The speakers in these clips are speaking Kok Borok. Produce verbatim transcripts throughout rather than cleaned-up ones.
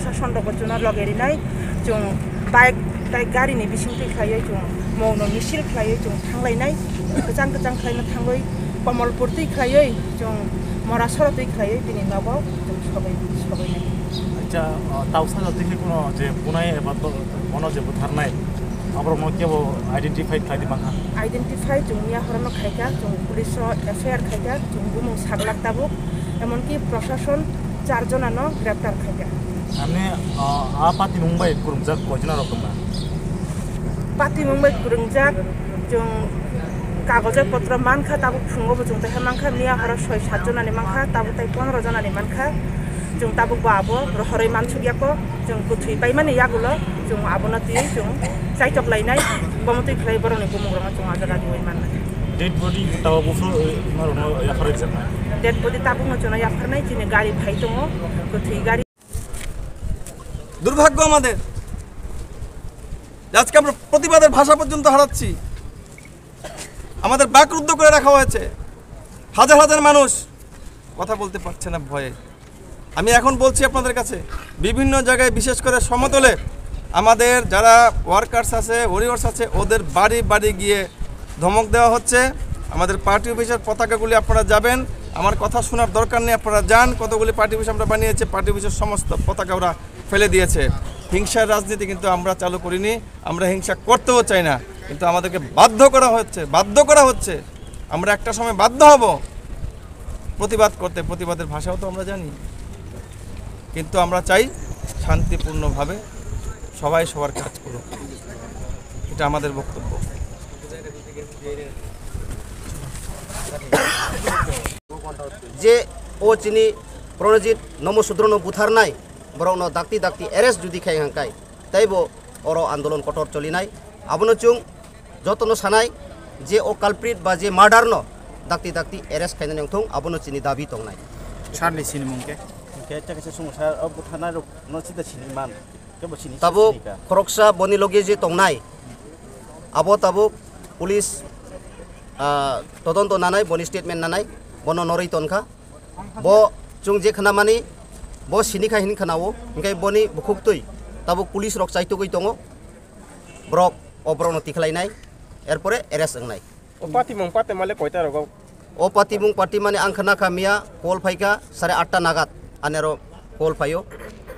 Sasonrokbo chwngno loge rinai, chwng bike tai garini bisingtwi khlaiwi chwng mokno misil khlaiwi chwng thanglainai, kwchang kwchang khlaino thangwi Komolpur twi khlaiwi chwng Morasoro twi khlaiwi bini nogo chwng sogwi, sogwinai. Acha, ah, tausa jati khe kuno je bunai eba to-, bono je butharnai, aborokno kebo identify khlai di mankha? Identify chwng miya horono khaikha, chwng police o F I R khaikha, chwng bumung saglak tabuk, emonki prosason char jonano greptar khaikha. Ani, ah, a patimung bai kwrwngjak koi jona rok tongna? Patimung bai kwrwngjak, chwng kagoja potro mankha, tabuk phungo bo chwng taiha mankha, miya horo soi sat jonani mankha, tabuk tai pondro jonani mankha. Chwng tabuk bo abo rohorwi mansukya ko, chwng kwthwi paimani yagulo chwng abono twiwi chwng chaitok lainai, bomo twi khlai borokni bumung rokno chwng o jaga riwi mannai. Dead body tabuk buphuru, eh, norokno yapharwi jaknai? Dead body tabukno chwngno yapharnai, chini gari phai tongo, kwthwi gari. দুর্ভাগ্য আমাদের যে আজকে আমরা প্রতিবাদের ভাষা পর্যন্ত হারাচ্ছি, আমাদের বাকরুদ্ধ করে রাখা হয়েছে। হাজার হাজার মানুষ কথা বলতে পারছে না ভয়ে। আমি এখন বলছি আপনাদের কাছে, বিভিন্ন জায়গায়, বিশেষ করে সমতলে আমাদের যারা ওয়ার্কার্স আছে, ওয়ারিয়র্স আছে, ওদের বাড়ি বাড়ি গিয়ে ধমক দেওয়া হচ্ছে। আমাদের পার্টি অফিসের পতাকাগুলি আপনারা যাবেন, আমার কথা শোনার দরকার নেই, আপনারা যান। কতগুলি পার্টি অফিস আমরা বানিয়েছি, পার্টি অফিসের সমস্ত পতাকা ওরা ফেলে দিয়েছে। হিংসার রাজনীতি কিন্তু আমরা চালু করিনি, আমরা হিংসা করতেও চাই না, কিন্তু আমাদেরকে বাধ্য করা হচ্ছে, বাধ্য করা হচ্ছে। আমরা একটা সময় বাধ্য হব প্রতিবাদ করতে, প্রতিবাদের ভাষাও তো আমরা জানি, কিন্তু আমরা চাই শান্তিপূর্ণভাবে সবাই সবার কাজ করুক, এটা আমাদের বক্তব্য। Je o chini Pranojit Nomo Sudrono butharnai, borokno dakti dakti arrest judi khai hangkai, taibo oro andolon kotor cholinai. Abono chwng jotono sanai je o culprit ba je murder no dakti dakti arrest khainani wngthung, abono chini dabi tongnai. Sarni sinimung khe? Khe tei kaisa sungsa o butharnai rok no sida sini man. Kebo sini Tabuk sini ka. Khoroksa boni loge je tongnai, abo tabuk police, ah, todonto nanai, boni statement nanai, bono norwi tonkha. Bo chwng je khnamani, bo sini kha hin khnao, hingke boni bukhuktwi tabuk police rok chaitugwi tongo. Borok o borokno tikhlainai, erpore arrest wngnai. O patimung patimale koita rogo? O patimung patimani ang khna kha miya call phaikha sare atta nagat, anero call phaio.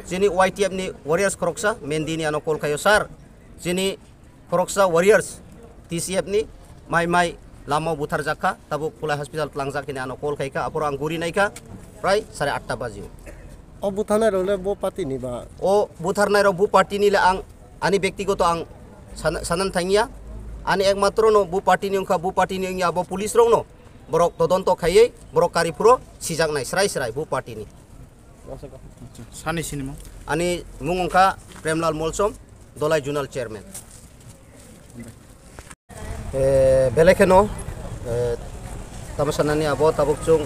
Chini Y T F ni warriors khoroksa Mendi ni ano call khaio, "Sir, chini khoroksa warriors T C F ni mai mai lama buthar jakha, tabuk Khulai hospital tlangjak," hini ano call khaikha, aporo ang guri naikha prai sare atta bajio. O butharnai rok le bo party ni ba? O butharnai rok bo party ni le ang ani bektigoto ang sana-, sanan thangya. Ani ekmatro no bo party ni wngkha, bo party ni wngya abo police rok no borok todonto khaiwi borok kari phuro sijaknai srai srai bo party ni. Acha, sani sinimo? Ani mung wngkha Premlal Molsom, Dolai Zonal Chairman. Eh, belai kheno, eh, tamo sanani abo tabuk chwng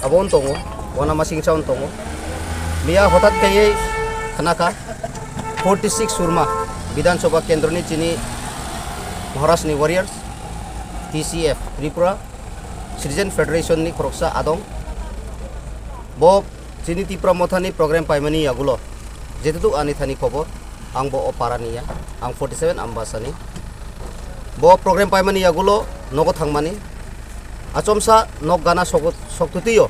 abo on tongo, wana masing sa on tongo. Miya hotat kaiye khnakha forty six Surma Bidhan Sabha Kendroni chini Maharashtrani Warriors, T C F, Tripura Citizen Federation ni khoroksa adong. Bo chini Tipra Mothani program paimani yagulo, jetutu ani thani khobor, ang bo o para ni ya, ang forty seven Ambasani. Bo program paimani yagulo nogo thangmani. Achomsa nok gana sogo-, soktwtwiyo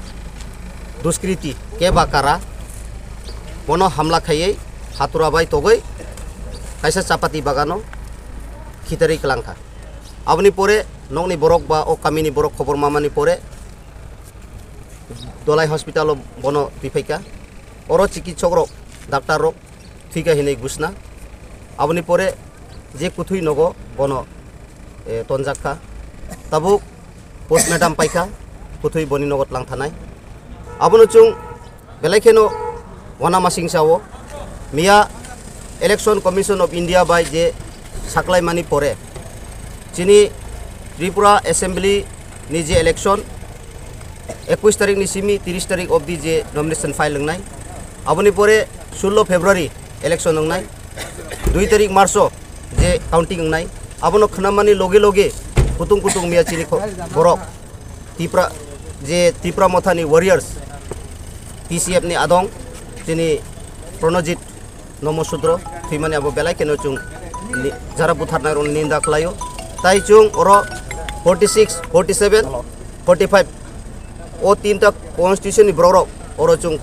duskriti keba kara. Bono hamla khaiwi hatura bai togwi kaisa chapati bagano khitarwi kwlangkha. Aboni pore nokni borok ba o kamini borok khobor mamani pore Dolai hospital o bono twi phaikha. Oro chikitsok rok, doctor rok thwikha hinwi gwsna. Aboni pore je kwthwi nogo bono, eh, tonjak kha. Tabuk postmortem paikha, kwthwi boni nogo tlang thanai. Abono chwng belai kheno wana masing sao. Miya Election Commission of India bai je saklaimani pore chini Tripura Assembly ni je election, ekush tarik ni simi tiris tarik obdi je nomination file wngnai, aboni pore sullo February election wngnai, dui tarik March o je counting wngnai, abono khnamani loge loge kutung kutung miya chini kho-, borok Tipra, je Tipra Mothani warriors, T C F ni adong, Chini Pranojit Nomo Sudro thwimani abo belai kheno chwng ni-, jara butharnai rokni ninda khlaio. Tai chwng oro forty six, forty seven, forty five o tinta constitution ni borok rok oro chwng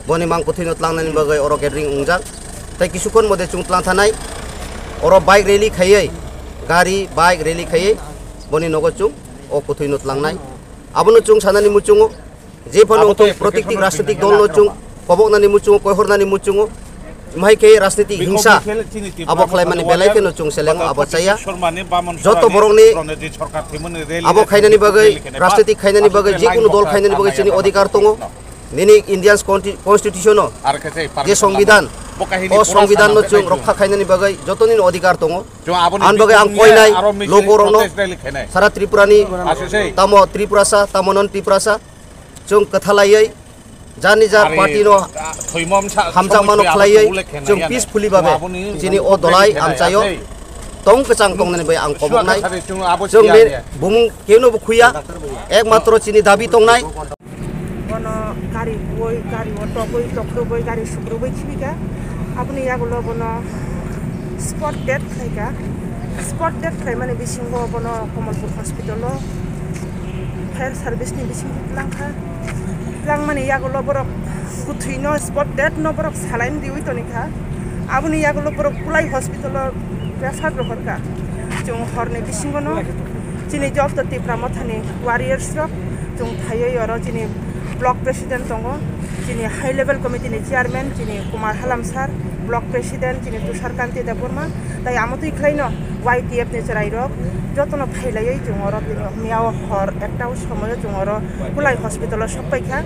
boni mang kwthwino tlangnani bagwi oro gathering wngjak. Tai kisukhon mode chwng tlang thanai oro bike rally khaiwi, gari bike rally khaiwi boni nogo chwng o kwthwino tlangnai. Abono chwng sanani muchungo. Je phano wngthung, protiktik rajnitik dol no chwng koboknani muchungo, koihornani muchungo, mahai khe rajnitik hingsa abo khlaimani belai kheno chwng selengo, abo chaya. Joto borokni abo khainani bagwi, rajnitik khainani bagwi, jekunu dol khainani bagwi chini odhikar tongo. Nini Indian consti-, constitution o je songbidan, o songbidan no chwng rokha khainani bagwi jotoni odhikar tongo. Ani bagwi ang koinai logo rokno, sara Tripura ni, tamo Tripurasa, tamo non Tripurasa. Chwng kwthalaiwi jani jar party no hamjakmano khlaiwi chwng peacefully babe chini o dolai amchaio tong kwchang tongnani bai ang koboknai. Chwng bini bumung keno bo khuya, ekmatro chini dabi tongnai. Bono gari boi, gari o togwi, tokrwbwi, gari sukrwbwi khibika. Aboni yagulo bono spot death khlaika. Spot death khlaimani bisingo bono Kamalpur hospital o fire service ni bisingo twlangkha. Twlangmani yagulo borok kwthwino spot death no borok saline riwi tonikha. Aboni yagulo borok Kulai hospital o refer rohorkha. Chwng horni bisingo no chini joto Tipra Mothani warriors rok chwng phaiwi oro chini block president tongo, chini high level committee ni chairman chini Kumar Halam sir, block president chini Tushar Kanti Debbarma, tai amo twi khlaino Y T F ni chwrai rok jotono phailaiwi chwng oro tini miya o hor ekta o somoio chwng oro Kulai hospital o sok paikha.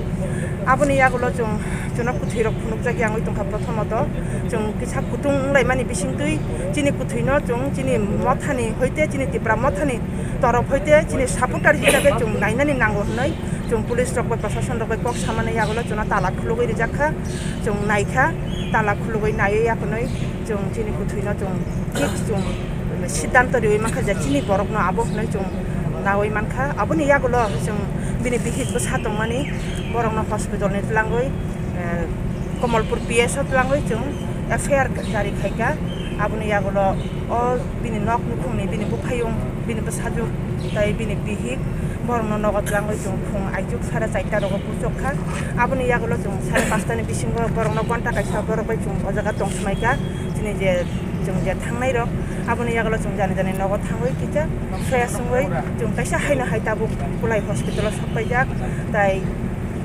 Aboni yagulo chwng chwngno kwthwi rok phunukjak yangwi tongkha, prothomoto chwng kisa kutung wnglaimani bisingtwi chini kwthwino chwng chini mothani hoite chini Tipra mothani torof hoite chini supporter hisabe chwng nainani nango hwnwi chwng police rok bai, proshashan rok bai kok samani yagulo chwngno tala khulugwi rijak kha, chwng naikha, tala khulugwi naiwi yakhwnwi chwng chini kwthwino chwng thik chwng siddhanto riwi mankha je chini borokno abo hwnwi chwng nawi mankha. Aboni yagulo chwng bini bihik bwsa tongmani borokno hospital ni twlangwi, eh, Kamalpur P S o twlangwi chwng F I R jari khaikha. Aboni yagulo o bini nok nukhungni bini buphayung, bini bwsajwk tei bini bihik borokno nogo twlangwi chwng phung aichuk sare charta rogo kuchuk kha. Aboni yagulo chwng sare panchta ni bisingo borokno gonta kaisa borok bai chwng o jaga tong swmai kha. Chini je chwng je thangnai rok aboni yagulo chwng jani jani nogo thangwi kisa fresh wngwi chwng kaisa haino hai tabuk Kulai hospital o sok paijak, tai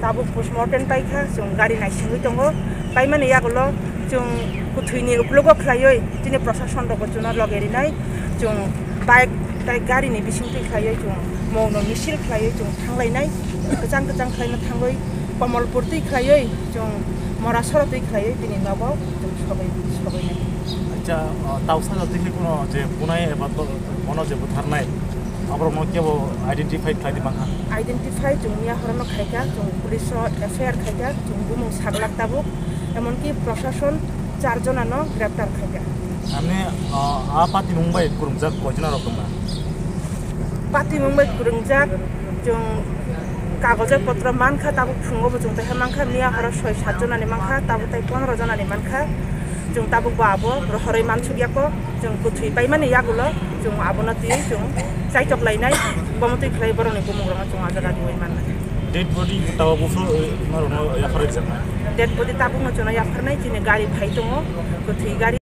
tabuk postmortem paikha, chwng gari naisingwi tongo. Paimani yagulo chwng kwthwini uklogo khlaiwi chini proshashan rokbo chwngno loge rinai, chwng bike tai gari ni bisingtwi khlaiwi chwng mungno misil khlaiwi chwng thanglainai, kwchang kwchang khlaino thangwi Kamalpur twi khlaiwi chwng Morasoro twi khlaiwi bini nogo chwng sogwi, sogwinai. Acha, ah, tausa jatwi khe kuno je kunai eba to-, bono je butharnai, aborokno kebo identify khlai di bangkha? Identify chwng miya horono khaikha, chwng police o F I R khaikha, chwng bumung saglak tabuk, emonki proshashan char jonano greptar khaikha. Ani, ah, a patimung bai kwrwngjak koi jona rok tongma? Patimung bai kwrwngjak chwng kagoj potro mankha, tabuk phungo bo chwng teha mankha, miya horo soi sat jonani mankha, tabuk tai pondro jonani mankha. Chwng tabuk bo abo rohorwi mansukya ko, chwng kwthwi paimani yagulo chwng abono twi chwng chaichok lainai, bomo twi khlai borokni bumung rokno chwng o jaga riwi mannai. Dead body tabuk buphuru, eh, norokno yaphar rijak nai? Dead body tabukno chwngno yapharnai, chini gari phai tongo, kwthwi gari.